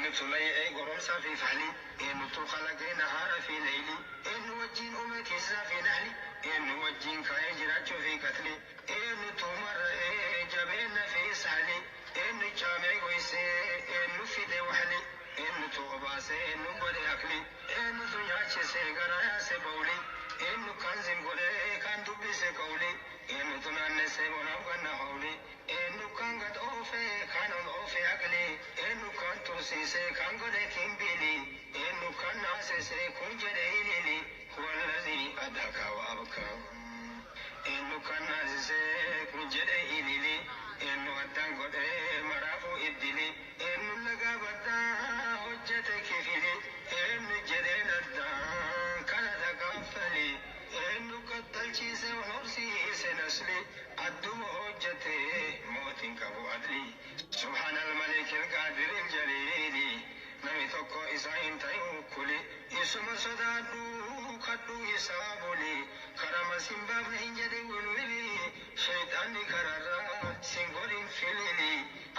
Eenyutu lay'ee goromsaa fi fahli? Eenyutu kalaqee nahaara fi leyli? Eenyu wajjin uume tiisaa fi nahli? Eenyu wajjin kaa'ee jiraachuu fi qatli? Eenyutu marra'ee jabeenya fi sahli? Eenyu caamee goysee eenyu fide wahli? Eenyutu obaasee eenyu godhe akli? Eenyutu nyaachisee garaa yaase bawli? Eenyu kan zim godhee kan dubbise qawli? Eenyutu naannessee bonaaf ganna hawli? Eenyu kan gad oofee kan ol oofe aqli? Eenyu kan tursiisee kan godhe kimbili? Eenyu kan naasisee kun jedhe ilili? Huwa allazii adhaka wa abkaa. Eenyu kan naasisee kun jedhe ilili? Eenyu addaan godhee maraafuu iddili? Eenyu lagaa baddaa hojjete kifili? Eenyu jedheen addaan kana dhaqaaffali? Eenyu qaxxalchiise horsiise nasli? Adduma hojjete mootiin qabu adli. Subhaana al-malik al-qaadir al-jaliili. Namni tokko isaa hin ta'in kuli. Isuma sodaadhu kadhu isaa buli. Karama sin baafne hin jedhin wilwili. Shayxaanni kararraa sin godhin filili.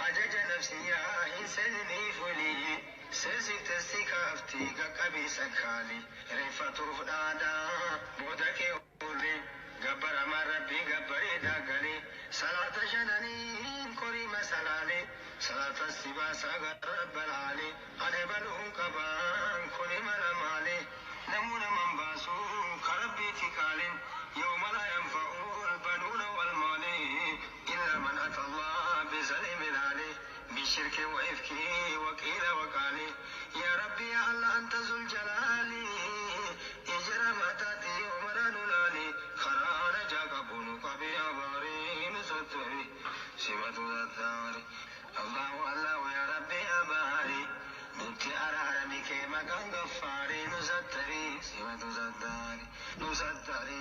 Ajaja nafsiyyaa hin seeninii fuli. Seesifte si kaafti qaqqabii sakkaali. Reeffatuuf dhaadaa booda kee ooli. Gabbaramaa rabbii gabbaree daagale. Salaata shananiin korii masalaale. Salaata si baasaa gara rabbalaale. Ani baluun qabaan kuni mala maale. Namuu naman baasuu karabbiiti qaalin. Yawma laa yanfa'u albanuuna wal maali. Illa man ata Allah bisalimin aali. Bishirki wa ifki wa qiila wa qaali. Ya Rabbi ya Allah anta zul jalaali. Ijra mataati umara nulaali. Karaa najaa qabuun qabi abaarii nusattari. Simatu zattaari. Allahu Allahu ya Rabbi ya baari. Nutti araarami kee maqaan gaffaarii nusattari. Simatu zattaari. Nusattari.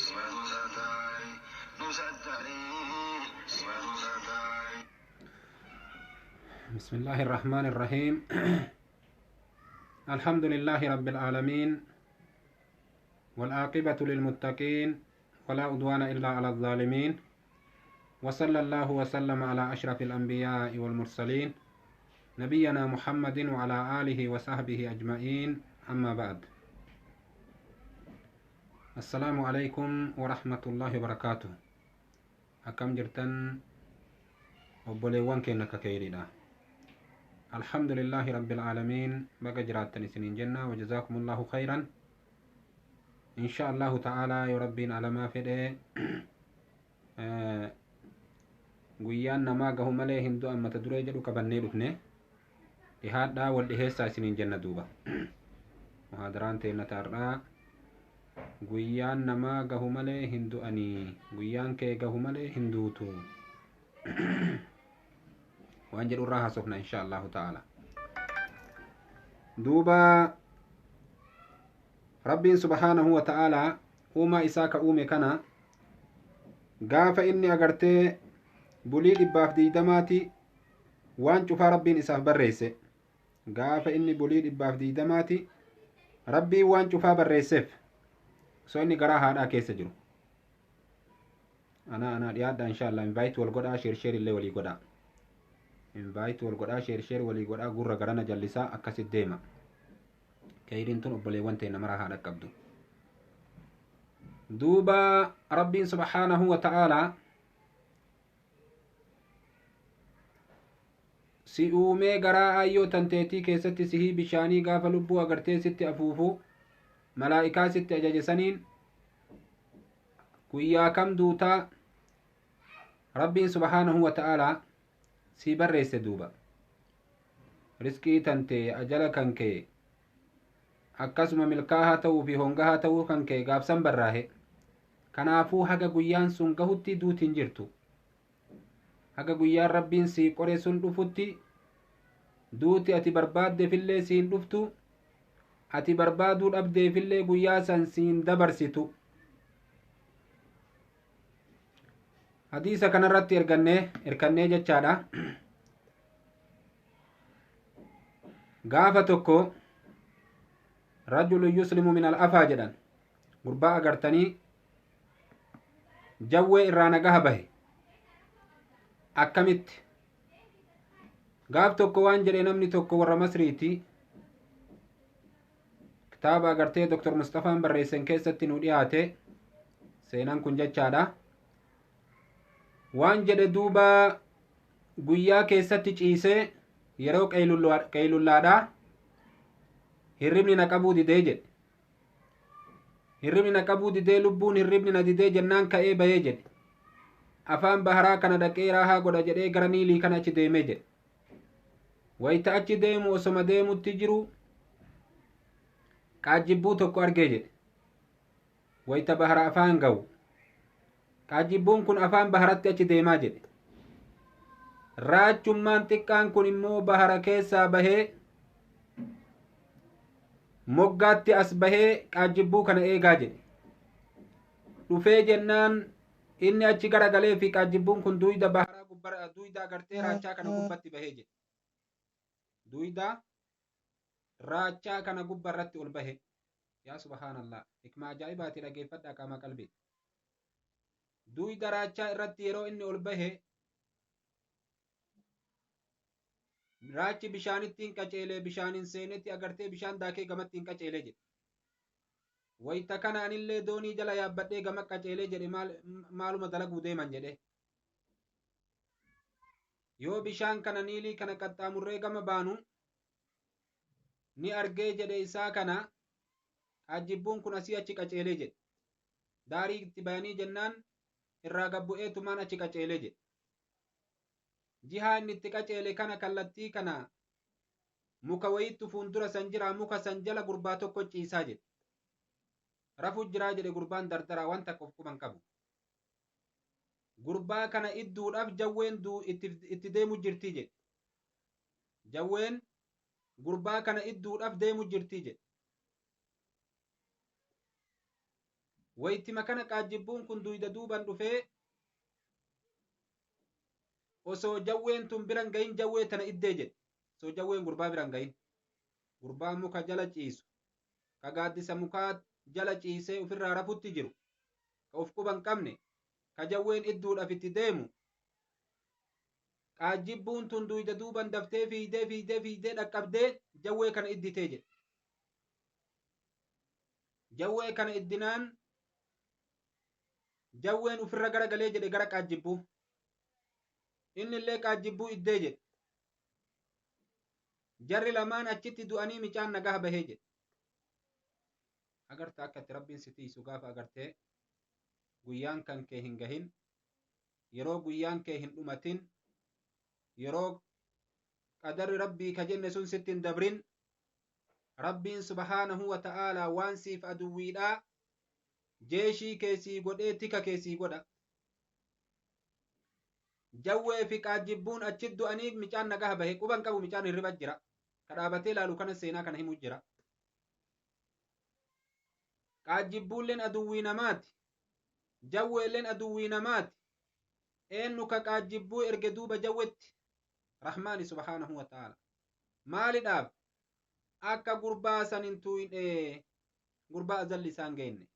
Simatu zattaari. Nusattari. Simatu zattaari. بسم الله الرحمن الرحيم. الحمد لله رب العالمين، والعاقبة للمتقين، ولا عدوان إلا على الظالمين، وصلى الله وسلم على أشرف الأنبياء والمرسلين، نبينا محمد وعلى آله وصحبه أجمعين. أما بعد، السلام عليكم ورحمة الله وبركاته. أكم جرتن obboleewwan keenya akka keeyriidha. Alhamdulillahi rabbil aalamiin. Baga jiraattan isiniin jenna. Wajazaakumullahu khayran. Insha Allahu ta'aalaa, yoo rabbiin alamaa fedhe, guyyaan namaa gahu malee hin du'an mata duree jedhu qabannee dhufne. Dhihaadhaa, wal dhiheessaa isiniin jenna. Duuba muhaadaraan teenna taarraa guyyaan namaa gahu malee hin du'anii, guyyaan kee gahu malee hin duutu waan jedhu irraa haasofna insha Allahu ta'ala. Duuba rabbiin subhaanahu wa ta'aalaa uumaa isaa ka uume kana gaafa inni agartee bulii 120ti waan cufaa rabbiin isaaf barreesse. Gaafa inni bulii 120ti rabbiin waan cufaa barreesseef osoo inni garaa haadhaa keessa jiru. Ana dhiyaadha insha Allah. Invite wal godhaa, share share illee walii godhaa. Invite wal godhaa, share share walii godhaa, gurra garana jallisaa, akkasit deema. Keeyriin tun obboleewwan ta'e namara haadha qabdu. Duuba rabbiin subhaanahu wa ta'aalaa si uumee garaa aayyoo tanteetii keessatti sihii bishaanii gaafa lubbuu agartee sitti afuufu malaa'ikaa sitti ajaje saniin guyyaa kam duutaa rabbiin subhaanahu wa ta'aalaa si barreesse. Duuba riskii tantee, ajala kan kee, akkasuma milkaahaa ta'uu fi hongahaa ta'uu kan kee gaafsan barraahe. Kanaafuu haga guyyaan sun gahutti duuti hin jirtu. Haga guyyaan rabbiin sii qore sun dhufutti duuti ati barbaaddeefillee siin dhuftu, ati barbaaduu dhabdeefillee guyyaa san siin dabarsitu. Hadiisa kanarratti ergannee erkannee jechaadha. Gaafa tokko rajulu yuslimu min al-afaa jedhan, gurbaa agartanii jawwee irraa nagaha bahe. Akkamitti Gaaf tokko waan jedhe namni tokko warra Masriiti kitaaba agartee Dr. Mustafaan barreessan keessatti nu dhiyaate seenaan kun jechaadha. Waan jedhe duuba guyyaa keessatti ciisee yeroo qeylullaadha hirribni na qabuu didee jedhe. Hirribni na qabuu didee lubbuun hirribni na didee jennaan ka'ee bahee jedhe. Afaan baharaa kana dhaqee raahaa godha jedhee gara Niilii kana achi deemee jedhe. Wayita achi deemu osoma deemutti jiru qaajjibbuu tokko argee jedhe. Wayita bahara afaan ga'u qaajjibbuun kun afaan baharatti achi deemaa jedhe. Raachummaan xiqqaan kun immoo bahara keessaa bahee moggaatti as bahee qaajjibbuu kana eegaa jedhe. Dhufee jennaan inni achi garagalee fi qaajjibbuun kun duyda baharaa gubbara duyda agartee raachaa kana gubbatti bahee jedhe. Duyda raachaa kana gubba irratti ol bahe. Yaa subhaanallah, hikma ajaa'ibaati, dhageeffadhaa qaama qalbii. Duyda raachaa irratti yeroo inni ol bahe raachi bishaanitti hin qaceelee bishaaniin seenetti agartee bishaan daakee gamatti hin qaceelee jedhe. Wayita kana anillee doonii jala yaabbadhee gama qaceelee jedhe maaluma dalaguu deeman jedhe. Yoo bishaan kana Niilii kana qaxxaamurree gama baanu ni argee jedhe isaa kana qaajjibbuun kun asii achi qaceelee jedhe. Daarii itti bayanii jennaan irraa gabbu'eetumaan achi qaceelee jedhe. Jihaa inni itti qaceele kana kallattii kana muka wayiittu fuuldura san jira muka san jala gurbaa tokko ciisaa jedhe. Rafu jiraa jedhe gurbaan dardaraa waan takka of quban qabu. Gurbaa kana idduudhaaf jawween itti deemu jirtii jedhe. Jawween gurbaa kana idduudhaaf deemu jirtii jedhe. Wayittima kana qaajjibbuun kun duyda duuban dhufee osoo jawween tun biran gahin jawwee tana iddee jedhe. Osoo jawween gurbaa biran gahin. Gurbaa muka jala ciisu. Ka gaaddisa mukaa jala ciisee ofirraa rafutti jiru. Ka of quban qabne. Ka jawween idduudhaaf itti deemu. Qaajjibbuun tun duyda duuban daftee fiidee fiidee fiidee dhaqqabdee jawwee kana idditee jedhe. Jawwee kana iddinaan jawween ofirra garagalee jedhe gara qaajjibbuu. Inni illee qaajjibbuu iddee jedhe. Jarri lamaan achitti du'anii micaan nagaa bahee jedhe. Agarta akka itti rabbiin si tiisu gaafa agartee guyyaan kan kee hin gahin, yeroo guyyaan kee hin dhumatin, yeroo qadarri rabbii ka jenne sun sitti hin dabrin, rabbiin subhaanahu wa ta'aalaa waan siif aduwwiidhaa jeeshii kee sii godhee tika kee sii godha. Jawwee fi qaajjibbuun achi du'anii micaan nagaa bahe quban qabu micaan hirriba jira. Ka dhaabatee ilaalu kana seenaa kana himu jira. Qaajjibbuulleen aduwwii namaati. Jawweelleen aduwwii namaati. Eenyu ka qaajjibbuu erge duuba jawwetti? Rahmaani subhaanahu wa ta'ala. Maalidhaaf? Akka gurbaa san hin tuqne gurbaa azalli isaan geenne.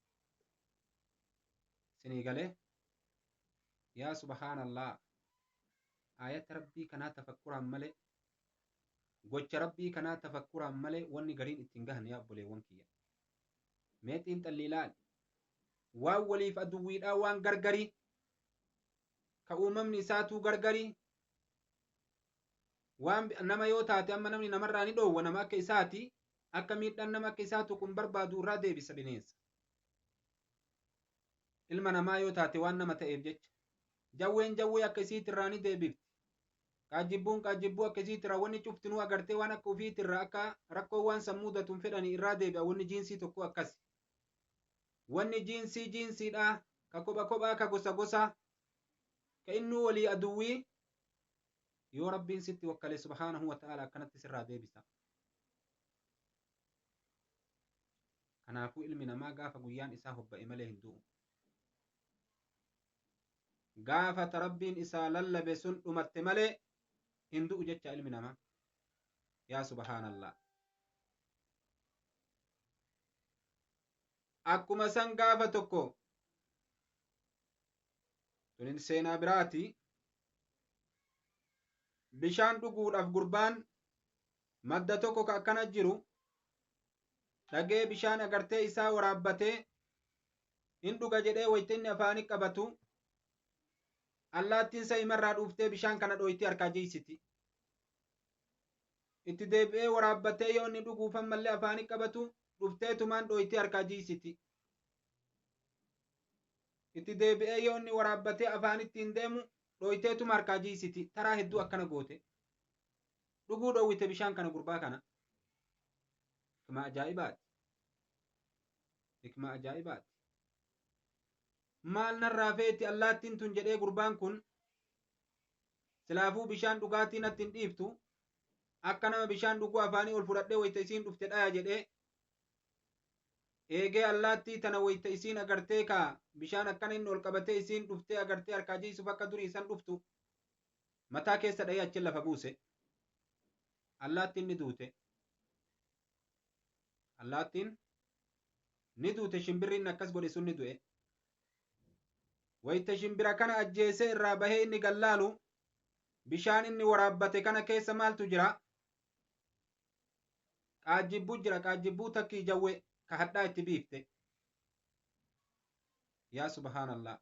Sinii galee? Yaa subhaanallah. Ayata rabbii kanaa tafakkuraan malee gocha rabbii kanaa tafakkuraan malee wanni gariin ittiin gahan yaa obboleewwan kiyya. Mee xiinxalli ilaali. Waan waliif aduwwiidhaa waan gargarii ka uumamni isaatuu gargarii waan nama yoo taate amma namni namarraa ni dhoowwa nama akka isaati akka miidhaan nama akka isaatu kun barbaadu irraa deebisa bineensa. Ilma namaa yoo taate waan nama ta'eef jecha. Jawween jawwee akka isiitirraa ni deebifti. Qaajjibbuun qaajjibbuu akka isiitirraa wanni cuftinuu agartee waan akka ufiitirraa akka rakkoo waan sammuu datuun fedhanii irraa deebi'a wanni jiinsii tokko akkasi. Wanni jiinsii jiinsiidha ka kopha kophaa ka gosa gosa ka innuu walii aduwwii yoo rabbiin sitti wakkale subhaanahu wa ta'ala akkanatti sirraa deebisa. Kanaafuu ilmi namaa gaafa guyyaan isaa hobba'e malee hin du'u. Gaafa rabbiin isaa lallabe sun dhumatte malee hin du'u jecha ilmi namaa. Yaa subhaanallah. Akkuma san gaafa tokko tunin seenaa biraati. Bishaan dhuguudhaaf gurbaan madda tokko ka akkana jiru dhagee bishaan agartee isaa waraabbatee hin dhuga jedhee wayita inni afaanii qabatu allaattiin sa'imarraa dhuuftee bishaan kana dhooytee harkaa jiisiti. Itti deebi'ee waraabbatee yoo inni dhuguuf ammallee afaanii qabatu dhufteetumaan dhooytee harkaa jiisiti. Itti deebi'ee yoo inni waraabbatee afaan ittiin deemu dhooyteetuma harkaa jiisiti. Taraa hedduu akkana goote. Dhuguu dhoowwite bishaan kana gurbaa kana. Hikmaa ajaa'ibaati. Hikmaa ajaa'ibaati. Maal narraa feeti allaattiin tun jedhee gurbaan kun silaafuu bishaan dhugaatii natti hin dhiiftu akka nama bishaan dhuguu afaanii ol fudhadhee wayita isiin dhufte dhaya jedhee eegee allaattii tana wayita isiin agartee kaa bishaan akkana inni ol qabatee isiin dhuftee agartee harkaa jiisuuf akka durii isan dhuftu mataa keessa dhayee achi lafa buuse. Allaattiin ni duute. Allaattiin ni duute, shimbirri inni akkas godhe sun ni du'e. Wayita shimbira kana ajjeesee irraa bahee inni gallaalu bishaan inni waraabbate kana keessa maaltu jira? Qaajjibbuu jira, qaajjibbuu takkii jawwe ka hadhaa itti biifte. Yaa subhaanallah.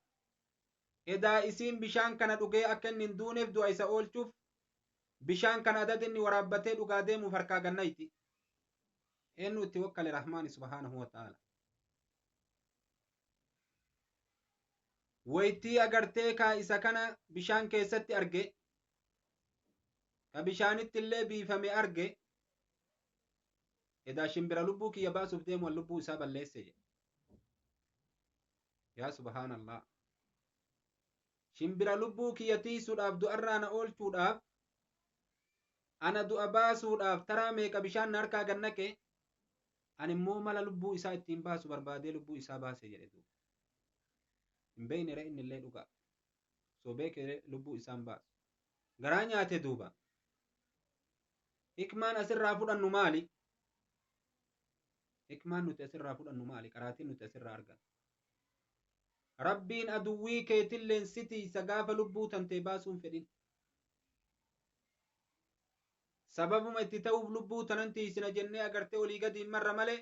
Edaa isiin bishaan kana dhugee akka inni hin duuneef du'a isa oolchuuf bishaan kana adad inni waraabbatee dhugaa deemuuf harkaa gannayti. Eenyu itti wakkale? Rahmaani subhaanahu wa ta'ala. Waytii agartee kaa isa kana bishaan keessatti arge, ka bishaanitti illee biifame arge, edaa shimbira lubbuu kiyya baasuuf deemu lubbuu isaa balleesse jedhe. Yaa subhaanallah. Shimbira lubbuu kiyya tiisuudhaaf du'arraa na oolchuudhaaf ana du'a baasuudhaaf taraa meeqa bishaan na harkaa gannaqe, ani immoo mala lubbuu isaa ittiin baasu barbaadee lubbuu isaa baase jedhe duuba. Hin beekne ree inni illee dhugaa. Soo beekee lubbuu isaan baasu. Garaa nyaate duuba. Hikmaan asirraa fudhannu maali? Hikmaan nuti asirraa fudhannu maali? Qaraatiin nuti asirraa argannu. Rabbiin aduwwii keetilleen siti isa gaafa lubbuu tantee baasuun fedhin. Sababuma itti ta'uuf lubbuu tanan tiisina jennee agartee olii gadi hin marra malee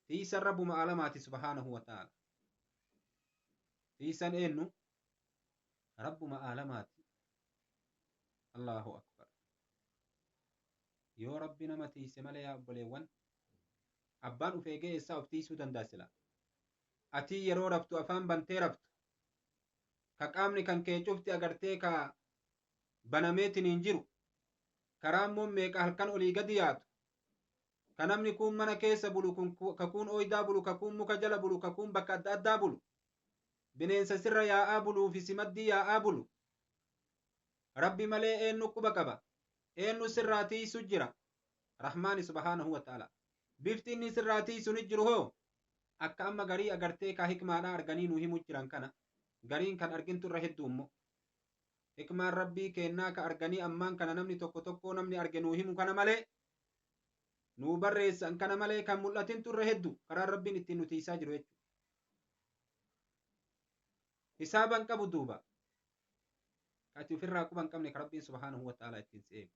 tiisan rabbuma alamaati subhaanahu wa ta'ala. Tiisan eenyu? Rabbuma alamaati. Allahu akbar. Yoo rabbi nama tiise malee yaa obboleewwan, abbaan uf eegee eessaa of tiisuu danda'a sila? Atii yeroo raftu afaan bantee raftu, ka qaamni kan kee cufti agartee ka banameetiin hin jiru, karaa immoo meeqa halkan olii gadi yaatu, ka namni kun mana keessa bulu, ka kuun ooydaa bulu, ka kuun muka jala bulu, ka kuun bakka adda addaa bulu, bineensa sirra yaa'aa buluu fi simaddii yaa'aa bulu. Rabbi malee eenyu quba qaba? Eenyu sirraa tiisu jira? Rahmaani subhaanahu wa ta'ala. Bifti inni sirraa tiisu ni jiru hoo? Akka amma garii agartee ka hikmaadhaa arganii nu himu jiran kana. Gariin kan argintu irra hedduu immoo. Hikmaan rabbii kennaa ka arganii ammaan kana namni tokko tokko namni arge nuu himu kana malee nuu barreessan kana malee kan mul'atintu irra hedduu karaan rabbiin ittiin nu tiisaa jiru jechuudha. Hisaaban qabu duuba. Ati ofirraa quba hin qabne ka rabbiin subhaanahu wa ta'ala ittiin si eegu.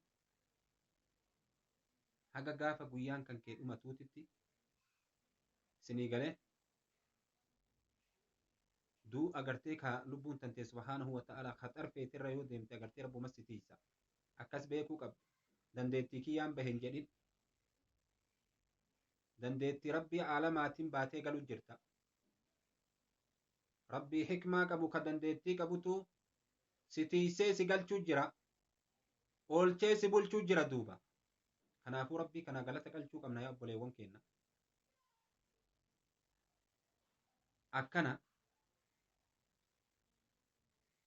Haga gaafa guyyaan kan kee dhumatuutitti isinii galee duu agartee ka lubbuun tantee subhaanahu wa ta'ala ka xarfeetirra yoo deemte agartee rabbuma si tiisa. Akkas beekuu qabda. Dandeettii kiyyaan bahe hin jedhin. Dandeettii rabbii aalamaatiin baatee galu jirta. Rabbii hikmaa qabu ka dandeettii qabutu si tiisee si galchuu jira. Oolchee si bulchuu jira duuba. Kanaafuu rabbii kana galata galchuu qabna yaa obboleewwan keenya. Akkana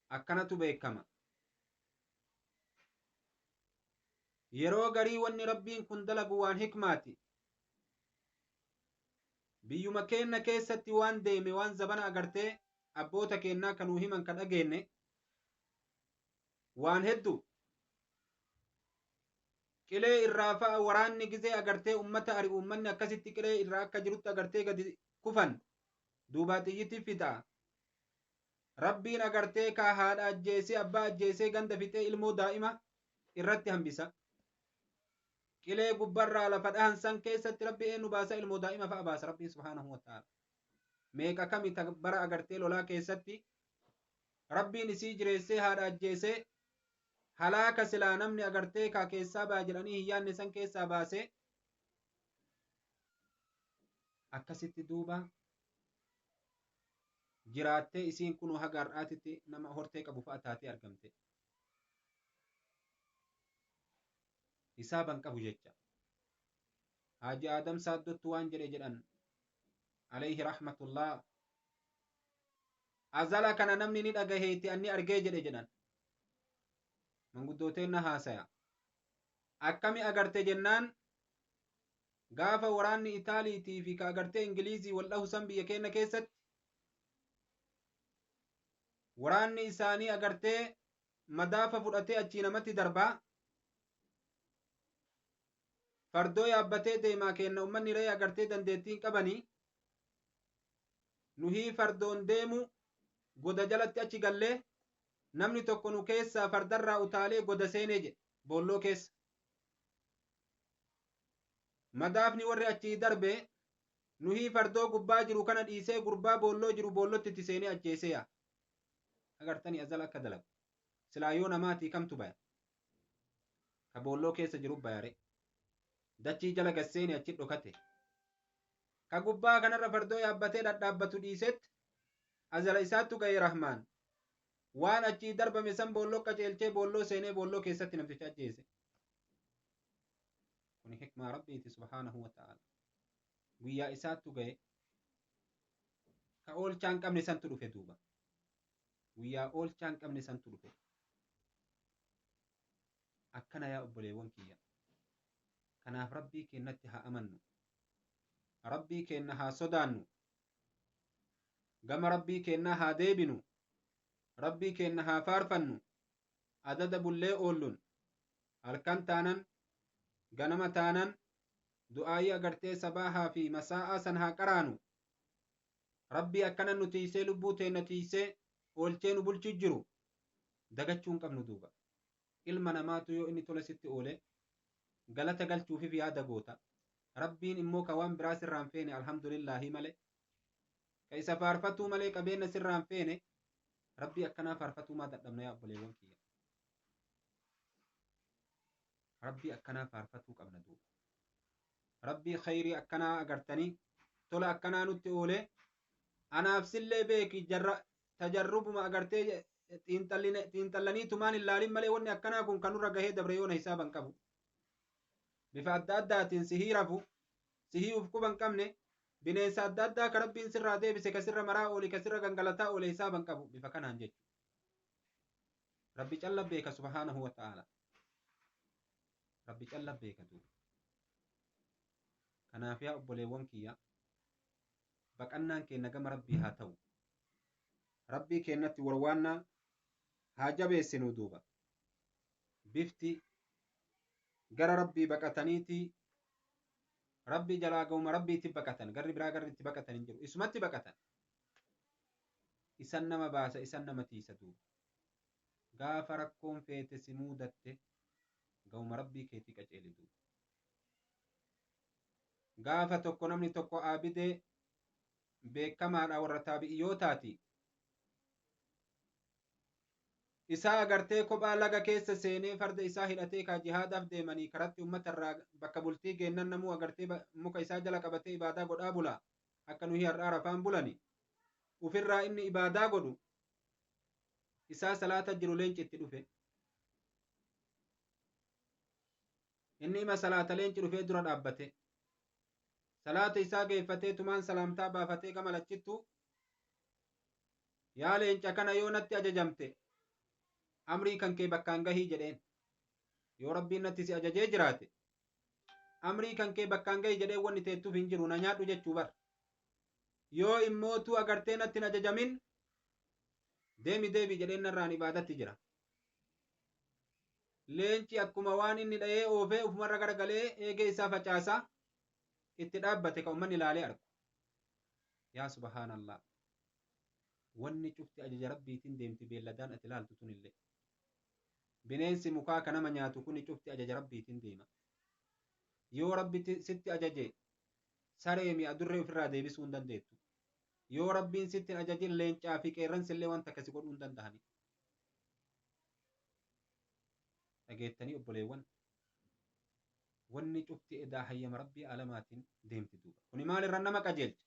akkanatu beekama. Yeroo garii wanni rabbiin kun dalagu waan hikmaati. Biyyuma keenna keessatti waan deeme waan zabana agartee abboota keennaa kanuu himan ka dhageenne waan hedduu qilee irraa fa'a waraanni gizee agartee ummata ari uummanni akkasitti qilee irraa akka jirutti agartee gadi kufan duubaa xiyyitti fixa. Rabbiin agartee kaa haadha ajjeesee abbaa ajjeesee ganda fixee ilmoo daa'ima Irratti hambisa. Qilee gubbarraa lafa dhahan san keessatti Rabbi eenyu baasa? Ilmoo daa'ima fa'a baasa Rabbiin subhaanahu wa ta'ala. Meeqa kami bara agartee lolaa keessatti Rabbiin isii jireessee haadha ajjeesee halaaka silaa namni agartee kaa keessaa baa jedhanii hin yaadne san keessaa baasee akkasitti duuba jiraattee isiin kunuu haga har'aatitti nama hortee qabu fa'a taatee argamte. Hisaaban qabu jecha. Haaji Aadam Saaddottu waan jedhe jedhan alayhi rahmatullah, azala kana namni ni dhagaheeti anni argee jedhe jedhan. Manguddooteen na haasaya. Akkami agarte jennaan, gaafa waraanni Itaaliitii fi ka agartee Ingilizii wal dhahu san biyya keenya keessatti waraanni isaanii agartee madaafa fudhatee achii namatti darbaa, fardoo yaabbatee deemaa kenna. Ummanni re'ee agartee dandeettiin qabanii nuhii fardoon deemu goda jalatti achi gallee namni tokko nu keessaa fardarraa utaalee goda seenee jedhe boolloo keessa. Madaafni warri achii darbe nuhii fardoo gubbaa jiru kana dhiisee gurbaa boolloo jiru boollotti itti seenee ajjeesee yaa. Agartanii azala akka dalagu. Silaa yoo namaatii kamtu baya? Ka boolloo keessa jiru bayare. Dachii jala gasseeni achi dhokate. Ka gubbaa kanarra fardoo yaabbatee dhadhaabbatu dhiisetti azala isaattu ga'ee Rahmaan. Waan achii darbame san boolloo qaceelchee boolloo seenee boolloo keessatti namticha ajjeese. Kun hikmaa Rabbiiti subhaanahu wa ta'ala. Guyyaa isaattu ga'e, ka oolchaa hin qabne santu dhufe duuba. Guyyaa oolchaa hin qabne santu dhufe. Akkana yaa obboleewwan kiyya. Kanaaf Rabbii keenyatti haa amannu. Rabbii keenya haa sodaannu. Gama Rabbii keenyaa haa deebinu. Rabbii keenya haa faarfannu. Adada bullee oollun. Halkan taanan, ganama taanan, du'aayii agartee sabaahaa fi masaa'aa san haa qaraanu. Rabbii akkana nu tiisee, lubbuu teenna tiisee oolchee nu bulchu jiru dagachuu hin qabnu duuba. Ilma namaatu yoo inni tola sitti oole galata galchuufiif yaada goota. Rabbiin immoo ka waan biraa sirraan feene alhamdulillaahi malee, ka isa faarfatuu malee qabeenya sirraan feene, Rabbii akkanaa faarfatuu maa dadhabna yaa obboleewwan kiyya? Rabbii akkanaa faarfatuu qabna duuba. Rabbii khayrii akkanaa agartanii tola akkanaa nutti oole anaaf sillee beeki jarra tajarrubuma agartee xiinxallaniitumaan hin laalin malee wanni akkanaa kun kan nurra gahee dabre yoona hisaaban qabu. Bifa adda addaatiin sihii rafu, sihii uf quban qabne, bineensa adda addaa ka Rabbiin sirraa deebise, ka sirra maraa oole, ka sirra gangalataa oole hisaaban qabu bifa kanaan jechuudha. Rabbi calla beeka subhaanahu wa ta'ala. Rabbi calla beeka duuba. Kanaaf yaa obboleewwan kiyya, baqannaan keenya gama Rabbii haa ta'u. Rabbii keenyatti warwaannaa haa jabeessinuu duuba. Bifti gara Rabbii baqataniiti Rabbii jalaa ga'uma Rabbiitti baqatan, garri biraa garri itti baqatan hin jiru, isumatti baqatan. Isan nama baasa, isan nama tiisa duuba. Gaafa rakkoon feete si muudatte ga'uma Rabbii keetii qaceeli duuba. Gaafa tokko namni tokko aabidee beekamaadha warra taabi'iyootaati. Isaa agartee kophaa laga keessa seenee farda isaa hidhatee kaa jihaadaaf deemanii karatti uummata irraa bakka bultii geennan namuu agartee muka isaa jala qabatee ibaadaa godhaa bula, akka nuyi har'aa rafaan bulani. Ufirraa inni ibaadaa godhu isaa salaata jiru leenci itti dhufe. Inni ima salaata, leenci dhufee dura dhaabbate. Salaata isaa geeffatee tumaan salaamtaa baafatee gama lachittu, yaa leenca kana, yoo natti ajajamte amrii kan kee bakkaan gahii jedheen. Yoo Rabbiin natti si ajajee jiraate amrii kan kee bakkaan gahii jedheen, wanni teettuuf hin jiru, na nyaadhu jechuu bar. Yoo immootuu agartee natti hin ajajamin, deemi deebi jedheen, narraan ibaadatti jira. Leenci akkuma waan inni dha'ee oofee ufumarra garagalee eegee isaa facaasaa itti dhaabbate ka ummanni ilaalee argu. Yaa subhaanallah, wanni cufti ajaja Rabbiitiin deemti. Beelladaan ati ilaaltu tunillee Bineensi mukaa ka nama nyaatu kuni cufti ajaja rabbiitiin deema. Yoo rabbi sitti ajaje saree mi adurree ofirraa deebisuu hin dandeettu. Yoo rabbiin sitti hin ajajin leencaa fi qeerransi illee wanta akkasi godhuu hin dandahani. Dhageettanii obboleewwan, wanni cufti edaa hayyama rabbii alamaatiin deemti duuba. Kuni maalirra nama qajeelcha?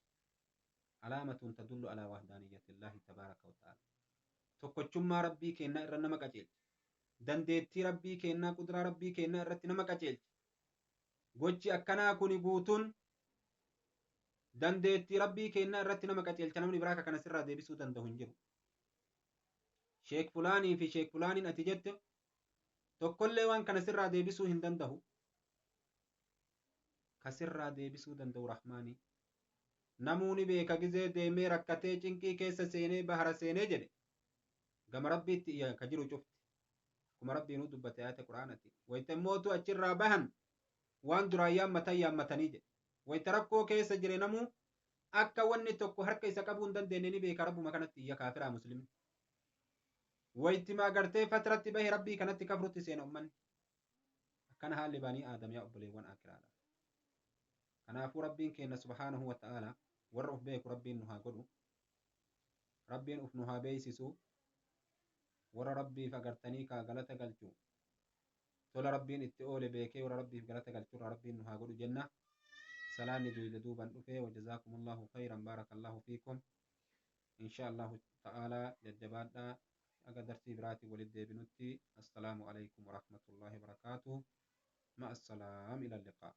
Alaamatun tadullu alaa wahdaaniyyatillaahi tabaaraka wa ta'aala. Tokkochummaa rabbii kennaa irra nama qajeelcha. Dandeettii rabbii kennaa, quduraa rabbii kennaa irratti nama qajeelcha. Gochi akkanaa kuni guutuun dandeettii rabbii kennaa irratti nama qajeelcha. Namni biraa akka kana sirraa deebisuu danda'u hin jiru. Sheek fulaanii fi sheek fulaaniin ati jette tokkollee waan kana sirraa deebisuu hin danda'u. Ka sirraa deebisuu danda'u Rahmaanii. Namuuni beeka gizee deemee rakkatee cinqii keessa seenee bahara seenee jedhe gama rabbiitti iyya ka jiru cufti. Akkuma rabbiinuu dubbate ayata quraanati. Wayita immootu achirraa bahan waan duraan yaammatan yaammatanii jedhe. Wayita rakkoo keessa jire namuu akka wanni tokko harka isa qabuu hin dandeenye ni beeka rabbuma kanatti iyya kaafiraa muslimni. Wayittima agartee fatratti bahe rabbii kanatti kafrutti seena ummanni. Akkana haalli banii aadam yaa obboleewwan akiraadha. Kanaafuu rabbiin keenya subhaanahu wa ta'aala warra of beeku rabbiin nu haa godhu. Rabbiin of nu haa beeysisu. Warra rabbiif agartanii kaa galata galchu. Tola rabbiin itti oole beekee warra rabbiif galata galchurra rabbiin nu haa godhu jenna. Salaanni duyda duuban dhufee wajazaakumullahu khayran baarakallahu fiikum. Insha Allahu ta'aalaa jajjabaadhaa aga darsii biraatiin walitti deebinutti. Assalaamu alaikum warahmatullahi wabarakaatuh. Ma assalaam ila liqaa.